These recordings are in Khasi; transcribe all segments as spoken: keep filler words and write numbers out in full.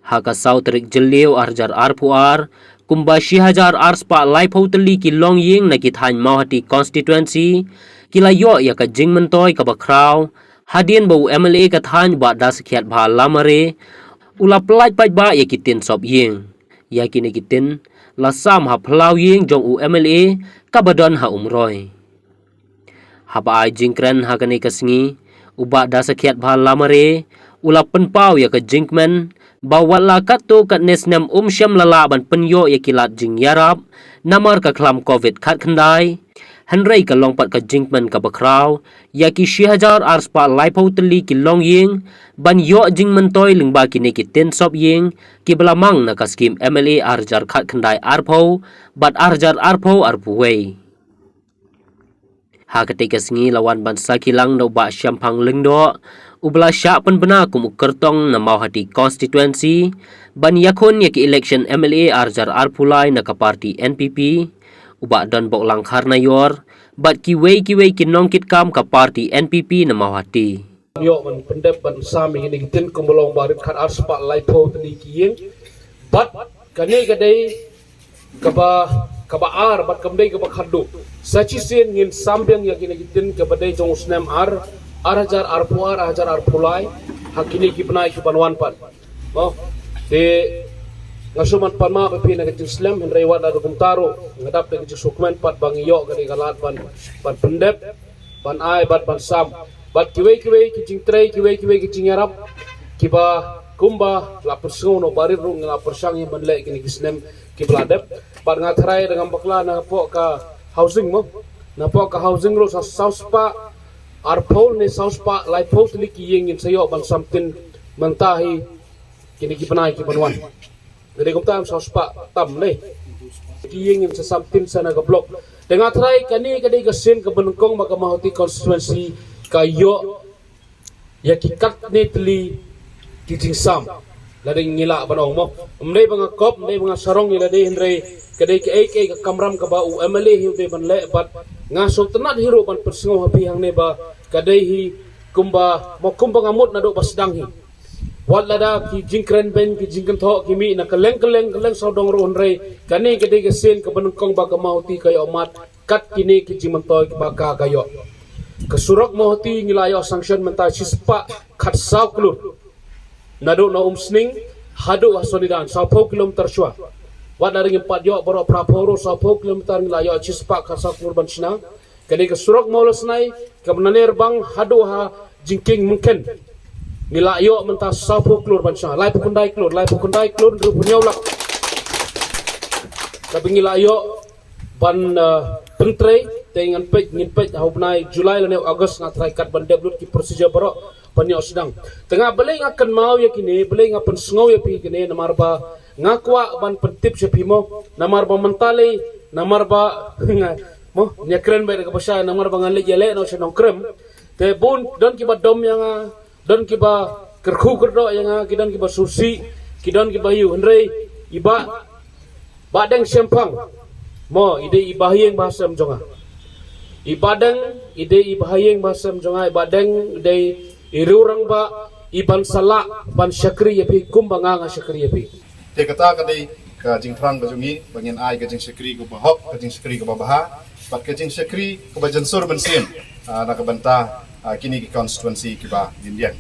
Ha ka saw tarik Jylliew ar hajar arphew ar, kumba shi hajar ar spah laiphew tylli ki longïing na ki thaiñ Mawhati constituency ki la ïoh ïa ka jingmyntoi kaba khraw hadien ba u M L A ka thaiñ Bah Dasakhiatbha Lamare u la pyllait paidbah ïa ki tin sop ïing. Ïa kine ki tin la sam ha phyllaw ïing jong u M L A kaba don ha Umroi. Haba ai jingkren ha kane ka sngi, u Bah Dasakhiatbha Lamare u la pynpaw ïa ka jingkmen ba wat la katto katne snem um shym la lah ban pynïoh ïa ki lad jingïarap namar ka khlam covid khatkhyndai. Hynrei ka long pat ka jingkmen kaba khraw ïa ki shi hajar ar spah laiphew tylli ki longïing ban ïoh jingmyntoi lyngba kine ki tin sop ïing kiba la mang na ka skhim M L A ar hajar khatkhyndai arphew bad ar hajar arphew arphew wei. Ha katei ka sngi la wan ban sakhi lang da u Bah Shemphang Lyngdoh, uba la shah pynbna kum u kyrtong na Mawhati constituency ban ïakhun ïa ki election M L A ar hajar arphew lai na ka party N P P, u Bah Donboklang Kharnaior bad kiwei kiwei ki nongkitkam ka party N P P na Mawhati. Ïoh ban pyndep ban sam ïa kine ki tin kumba long ba rit khat ar spah laiphew tylli ki ïing. Bad kane ka dei kaba, kaba ar bad kam dei kaba khatduh. Sa shisien ngin sam biang ïa kine ki tin kaba dei jong u snem ar, ar hajar arphew ar, ar hajar arphew lai ha kine ki bnai ki ban wan pat. Mo, te nga shu man pan ma ba phi na ka jingslem, hynrei wat la da kumta ruh nga dap da ka jingsngewkmen pat ba ngi ïoh kane ka lad ban, ban pyndep, ban ai bad ban sam. Bad kiwei kiwei ki jingtrei, kiwei kiwei ki jingïarap kiba kumba la pynsngew na u Bah Rit ruh ngi la pyrshang ïa ban leh kine ki snem kiba la dep. Bad nga tharai da ngam bakla napoh ka housing mo, napoh ka housing ruh sa saw spah arphew ne saw spah laiphew tylli ki ïing ngin sa ïoh ban sam tin mynta hi kine ki bnai ki ban wan. Ka dei kumta, saw spah tam ne ki ïing ngin sa sam tin sa na ka block. Te nga tharai kane ka dei ka sien kaba nyngkong ba ka Mawhati constituency ka ïoh ïa ki katne tylli ki jingsam. Lada ngi lah ban ong mo, ym dei ba nga kop, ym dei ba nga sarong ïa lade, hynrei ka dei kaei kaei ka kamram kaba u M L A hi u dei ban leh. Bad nga sngewtynnat hi ruh ban pynsngew ha phi hangne ba ka dei hi kumba, mo, kumba nga mut naduh ba sdang hi. Wat lada ki jingkren beiñ, ki jingkynthoh ki mih na kylleng kylleng, kylleng sawdong ruh, hynrei kane ka dei ka sien kaba nyngkong ba ka Mawhati ka ïoh mad kat kine ki jingmyntoi kiba ka ka ïoh. Ka surok Mawhati ngi la ïoh sanction mynta shispah khatsaw klur. Naduh na Umsning haduh ha Sonidan, sawphew kilometer shuwa. Wat lada ngim pat ïoh baroh phraphew ruh, sawphew kilometer ngi la ïoh shispah khatsaw klur ban shna. Kane ka surok Mawlasnai, kaba na Nerbang haduh ha Jingkieng Myngkhen, ngi la ïoh mynta sawphew klur ban shna, laiphew khyndai klur, laiphew khyndai klur hynriewphew hynñiew lak kaba ngi la ïoh ban, uh, pyntrei. Te ngan peit, ngin peit ha u bnai July lane August, nga tharai kat ban dep lut ki procedure baroh ban ïoh sdang. Te nga balei nga kynmaw ïa kine, balei nga pynsngew ïa phi kine, namar ba nga kwah ban pyntip sha phi mo, namar ba mynta lei, namar ba nga, mo, nga kren bad ka ba shai, namar ba ngan leit ïaleh noh sha Nongkrem. Te bun don kiba dom ïa nga, don kiba kyrkhu kyrdoh ïa nga, ki don kiba sngewsih, ki don kiba ïoh, hynrei i Bah, Bah Deng Shemphang, mo, i dei i bahaïing bahasem jong nga. I Bah Deng i dei i bahaïing bahasem jong nga, i Bah Deng i dei i riew rangbah i ban sa lah ban shakri ïa phi kumba nga nga shakri ïa phi. Te kata ka dei ka jingthrang ka jong ngi, ba ngin ai ka jingshakri kaba hok, ka jingshakri kaba bha, bad ka jingshakri kaba jynsur mynsiem, ah, na ka bynta, ah, kine ki constituency kiba ngin ïeng.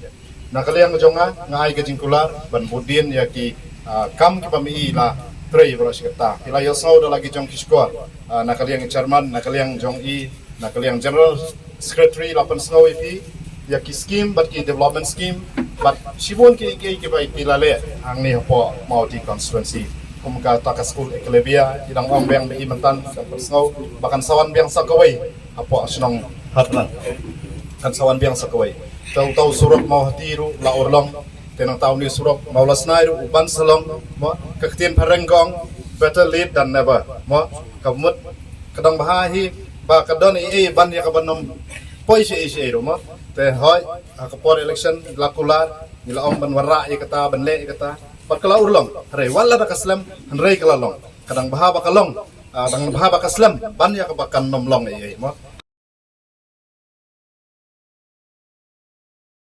Na ka liang jong nga, nga ai ka jingkular ban bud dien ïa ki, ah, kam kiba ma i la trei baroh shi katta. Ki la ïohsngew da la ki jong ki shkor, ah, na ka liang chairman, na ka liang jong i, na ka liang general secretary la pynsngew ïa phi ïa ki scheme bad ki development scheme bad shibun ki, ki, kiba ki la leh hangne hapoh Mawhati constituency. Kum kata ka school Eklavia, i dang ong biang ba i mynta kan pynsngew ba kan sa wan biang sa kawei hapoh shnong Hartland. Kan sa wan biang sa kawei. Te uta u surok Mawhati ruh la urlong. Te nangta une u surok Mawlasnai ruh u ban sa long, mo, ka ktien phareng ka ong, better late than never, mo. Ka mut ka dang bha hi ba ka don ei ei ban ïa kaba nym poi sha ei sha ei ruh, mo. Te hoi, ha ka por election la kular, ngi la ong ban wanrah ïa kata, ban leh ïa kata, bad ka la urlong. Hynrei wat la da ka slem, hynrei ka la long. Ka dang bha ba ka long, ah, dang bha ba ka slem ban ïa kaba kan nym long ei ei, mo.